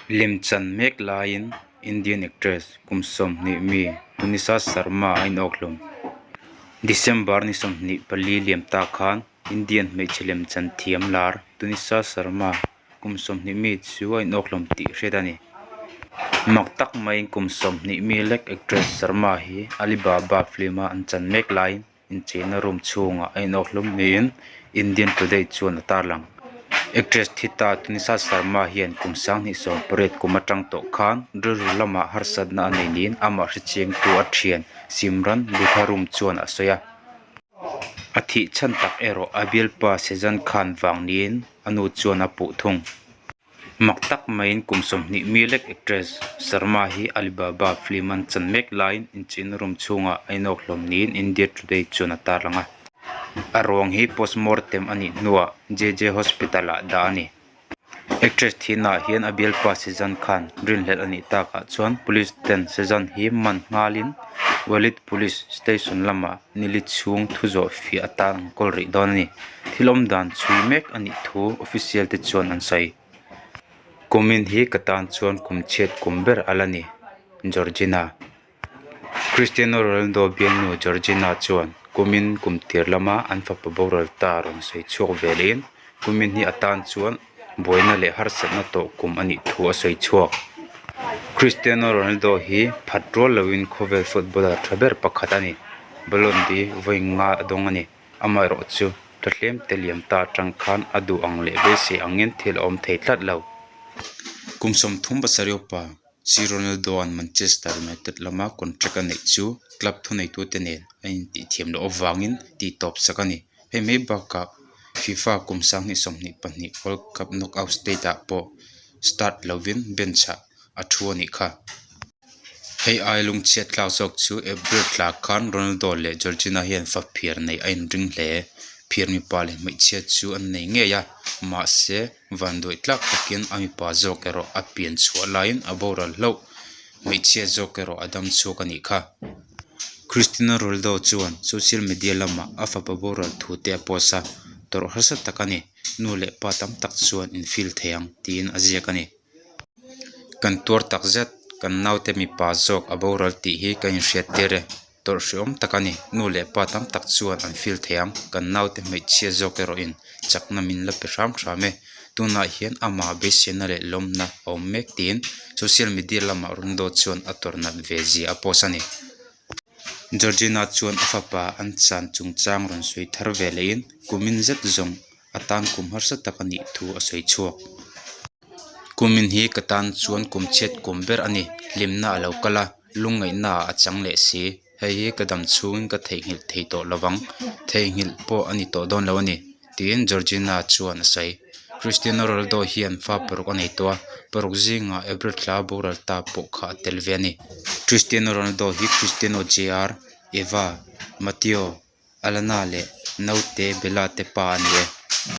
Lemchan mek laiin Indian actress kum 20 mi Tunisha Sharma a inawkhlum. December ni 24 liam ta khan Indian hmeichhe lemchan thiam lar Tunisha Sharma kum 20 mi chu a inawkhlum tih hriat a ni. Mak tak maiin kum 20 mi lek actress Sharma hi Alibaba film a an chan mek laiin Incheina room chhungah a inawkhlum niin Indian Today chuan a tarlang. Actress thi ta Tunisha Sharma hian kum 2018 kum atang tawh khan rilru lamah harsatna a nei niin amah hrechiangtu a thian Simran Budharum chuan a sawi a. A thih chhan tak erawh a bialpa Shezan Khan vang niin a nu chuan a puh thung. Mak tak maiin kum 20 mi lek actress Sharma hi Alibaba film an chan mek laiin incheina room chhungah a inawkhlawm niin India Today chuan a tarlang a. A ruang hi postmortem a nih hnuah JJ Hospital-ah dah a ni. Actress thihnaah hian a bialpa Shezan Khan rinhlelh a nih takah chuan police ten Shezan hi man nghalin Walid Police Station lamah nili chhung thu zawh fiah atan an kawl rih dawn a ni. Thil awm dan chhui mek a nih thu official te chuan an sawi. Kumin hi ka tan chuan kum chhiat kum ber a la ni, Georgina. Cristiano Ronaldo bialnu Georgina chuan kumin kum tir lama an fapa boral ta rawn sawi chhuak ve lehin kumin hi a tan chuan buaina leh harsatna tawh kum a nih thu a sawi chhuak. Cristiano Ronaldo hi phat rual loin khawvel footballer tha ber pakhat a ni. Ballon d'Or vawi nga a dawng a ni. Amaherawhchu, tha te liam ta atang khan a duh ang leh beisei angin thil a awm thei tlat lo. Kum 37 upa si Ronaldo-a'n Manchester United lama contract a neih chu club thuneitute nen a intihthiam loh avangin tihtawp sak a ni. Hei mai bakah FIFA kum 2022 World Cup knockout stage-ah pawh start lovin bench-ah a thu a nih kha. Hei ai lungchhiat tlak zawk chu April tla khan Ronaldo leh Georgina hian fa phiar neih a inring hle. Phiar mipa leh hmeichhia chu an nei ngei a, mahse vanduai tlak takin a mipa zawk erawh a pian chhuah laiin a boral hlauh. Hmeichhia zawk erawh a dam chhuak a nih kha. Cristiano Ronaldo chuan social media lamah a fapa boral thu te a post a, tawrh harsa tak a ni, nu leh pa tam tak chuan in feel thei ang tiin a ziak a ni. Kan tuar tak zet, kan naute mipa zawk a boral tih hi ka inhriat tir e. Tawrh hrehawm tak a ni. Nu leh pa tam tak chuan an feel thei ang. Kan naute hmeichhia zawk erawhin chakna min la pe hram hram e. Tunah hian amah beiseina leh lawmna a awm mek tiin social media lamah Ronaldo chuan a tawrh nat ve zia a post a ni. Georgina chuan a fapa an chan chungchang rawn sawi thar ve lehin kumin zet zawng atan kum harsa tak a nih thu a sawi chhuak. Kumin hi ka tan chuan kum chhiat kum ber a ni. Hlimna a lo kal a, lungngaihna ah a chang leh si. Hei hi ka dam chhungin ka theihnghilh thei tawh lo vang. Theihnghilh pawh a ni tawh dawn lo a ni, tiin Georgina chuan a sawi. Cristiano Ronaldo hian fa paruk a nei tawh a, paruk zingah April thla boral ta pawh kha a tel ve a ni. Cristiano Ronaldo hi Cristiano JR, Eva, Mateo, Alana leh naute Bella te pa a ni e.